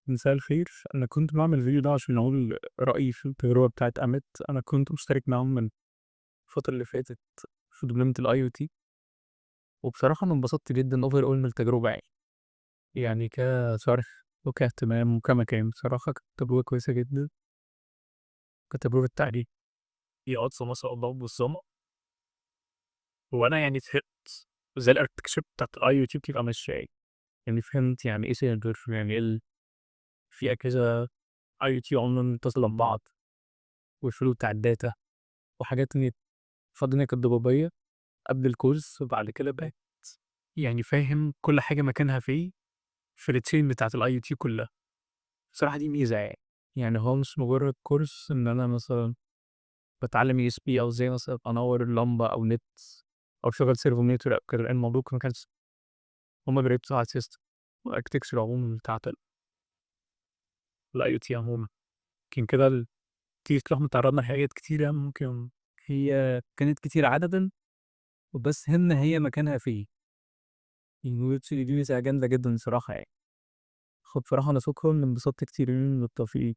مساء الخير، أنا كنت باعمل الفيديو ده عشان أقول رأيي في التجربة بتاعة أمِت. أنا كنت مشترك معاهم من الفترة اللي فاتت في دبلومة الIoT، وبصراحة أنا انبسطت جدًا overall من التجربة يعني. يعني كشرح وكاهتمام وكمكان، بصراحة كانت تجربة كويسة جدًا. كتجربة تعليم. هي ما شاء الله منظمة. وأنا يعني فهمت إزاي الarchitecture بتاعة الIoT بتبقى ماشية يعني. يعني فهمت يعني إيه server، يعني إيه في أجهزة IoT عمومًا متصلة ببعض، والflow بتاع الdata وحاجات تانية. فالدنيا كانت ضبابية قبل الكورس، وبعد كده بقيت يعني فاهم كل حاجة مكانها فين في الchain بتاعة الIoT كلها. بصراحة دي ميزة يعني. يعني هو مش مجرد كورس إن أنا مثلًا باتعلم ESP أو إزاي مثلًا أنوّر اللمبة أو نت أو أشغّل servo motor أو كده، لأ، الموضوع ما كانش، هُم بيركزوا على الsystem وarchitecture عمومًا بتاعة الIoT عمومًا. يمكن كده اتعرضنا لحاجات كتيرة ممكن. هي كانت كتير عددًا، وبس هن هي مكانها فين. دي ميزة جامدة جدًا الصراحة يعني. فبصراحة أنا شكرًا، انبسطت كتير، بالتوفيق.